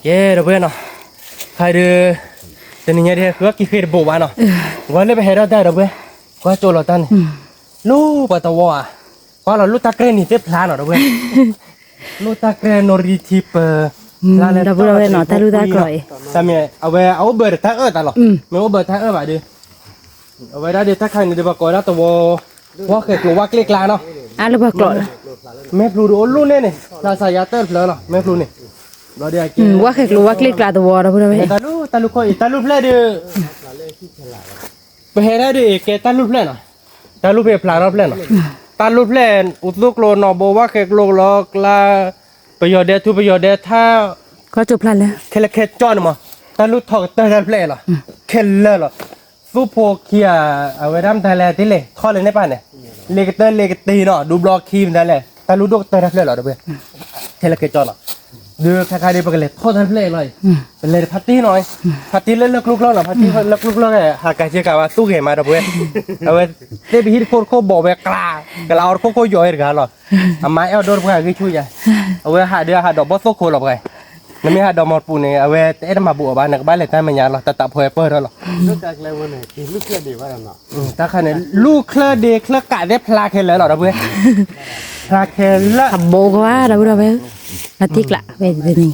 ယဲဒီပုၢ်ဝဲၢ်နီၤ, ခါဒုး တနံၤညါဒုး ဟဲဃုအီၣ်က့ၤဃ့တဘိးဘၣ်နီၤ, ဝဲလၢပဟဲဒီးတၢ်ဒီပုၢ်ဝဲၢ်, ကွၢ်ကၠိလီၤတၢ်န့ၣ်, လၢပှၤတဝီဧါ, ကွၢ်လီၤလိၣ်တၢ်ကြဲၢ်နံၤသ့ၣ်ဖျါနီၤဒီပုၢ်ဝဲၢ်, လိၣ်တၢ်ကြဲၢ်နီၣ်ရံထံပၢၤ, ဖျါလၢတၢ်လီၤတရံးဖိကွံာ်နီၤ, တၢ်မ့ၢ်အဝဲအအိၣ်ဘၢၣ်ဒီးတၢ်အၢၣ်သးလီၤ, မ့ၢ်အိၣ်ဘၢၣ်တၢ်အၢၣ်ဘၣ်ဒီး အဝဲဒၣ်ဒီးတၢ်ခါန့ၣ်ဒီး ပှၤကိးဝဲဒၣ်တဝီ, ဝၣ်ဃဲၤကျိၤဝၣ်ကျ့ကျါနီၤ, အါလၢပှၤကျိးလၢ, မဲာ်ဖျိဒီးအိၣ်လိၣ်န့ၢ်န့ၣ် ဖျါစၢ်ယါတၢၢ်တဖျၢၣ်လီၤ မဲာ်ဖျိန့ၣ်, ဝၣ်ဃဲၤကျိၤဝၣ်ကျ့ကျါတဝီဒီပုၢ်ဝဲၢ်, တၢ်လူၢ်ဖျဲၣ်ဒီး, ပဟဲဒၣ်ဒီးကဲတၢ်လူၢ်ဖျဲၣ်နီၤ, တၢ်လူၢ်ဖျဲၣ်ဖျါထီၣ်ဖျဲၣ်နီၤ, တၢ်လူၢ်ဖျဲၣ် အိၣ်သူၣ်ကျိၤနီၣ်ဘိဝၣ်ဃဲၤကျိၤလီၤကျါ, ပယီၤဒဲထူပယီၤဒဲထၣ်, ခဲလၢာ်ခဲကၠီန့ၣ်မး, တၢ်လူၢ်ထီၣ်ကတၢၢ်တၢ်ဖျဲၣ်လီၤ, ခဲလၢာ်လီၤ, သူၣ်ဖိခံဂၤ, အဝဲဒၣ်မတၤလဲၣ်တ့ၢ်လဲၣ် ထီၣ်လဲၣ်န့ၣ်ပၢ်န့ၣ်, လ့ကတၢၢ်လ့ကတ့ၢ်နီၤ ဒူဘျီခံမတၤလဲၣ် တၢ်လူၢ်ဒိၣ်ကတၢၢ်တၢ်ဖျဲၣ်လီၤဒီပုၢ်ဝဲၢ်, ခဲလၢာ်ခဲကၠီနီၤ, ဒီးခါခါဒီးပကလဲၤထီၣ်တၢ်ဖျဲၣ်လီၤ, ပလဲၤတဖါတံၢ်နီၤ, ဖါတံၢ်လၢလၢကျိကျိနီၤ ဖါတံၢ်လၢကျိကျိဟဲ ဟးကၤဆ့ကၤဝဲသူၣ်ဂဲၤမးဒီပုၢ်ဝဲၢ်, အဝဲ, သ့ၣ်ပဟံၣ်တခိၣ်တခိၣ်ဘီၣ်ဝဲကျါ, ကလးအီၤတခိၣ်ခိၣ်ယီၤဝဲတဂၤလီၤ, အမါအဲၣ်အီၤဒိၣ်တပှၢ်ဂံၢ်ဆူၣ်ယၤ, အဝဲဟးဒီးဟးဒီးဘီၣ်သိၣ်ခိၣ်လီၤပှၤ, နမ့ၢ်ဟးဒီးမီၢ်တပူၤန့ၣ် အဝဲတအဲၣ်တမၤဘူးအီၤဘၣ် နကဘၣ်လဲၤတၢ်မဲာ်ညါလီၤ တၢ်တၢ်ဖီပၢၢ်ထီၣ်လီၤ တၢ်ခါန့ၣ် လူၢ်ချၢဒ့ချၢကးသ့ၣ်ဖျါခဲလၢာ်လီၤဒီပုၢ်ဝဲၢ်, ဖျါခဲလၢာ်, အဘိကဝါဒီပုၢ်ဝဲၢ်, အသ့ၣ်ကျးဝဲတနံၤ